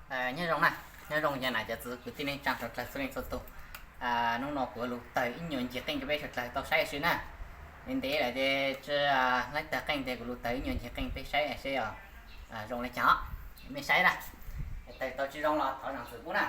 Nyob zoo na, nyob zoo yam na cov txiv kwv tij neej tsaa suav dlawg txhua leej txhua tug. Nub no kuv lug tawg ib nyuas ncig qeej rua peb suav dlawg tau saib seb na. Ntev ntev lawm ces tsi laib tawg qeej tes kuv lug tawg ib nyuas ncig qeej peb saib seb zoo le caag. Mej saib na, tawg tau tsi zoo los thov zaam txim pub na.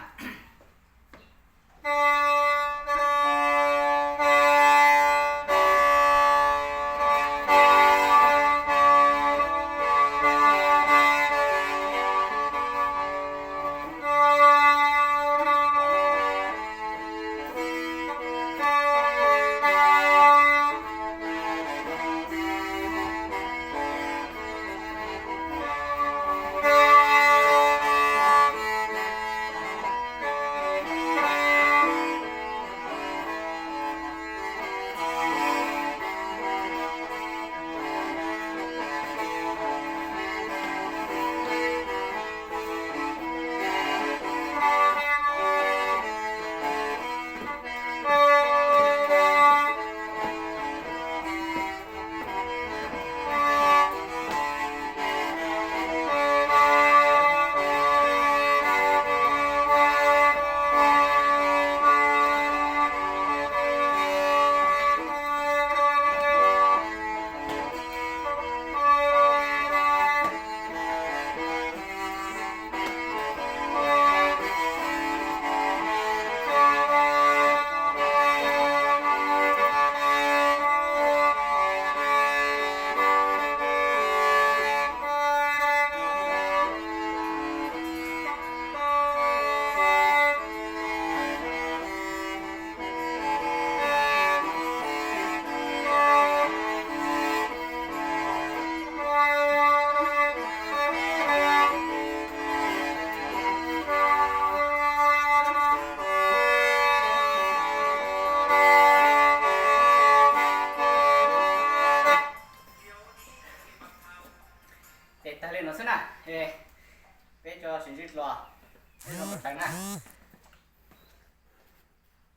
Ces tag li no xwb na, peb tso sib ntsib dlua, peb zoo kawm tawv na.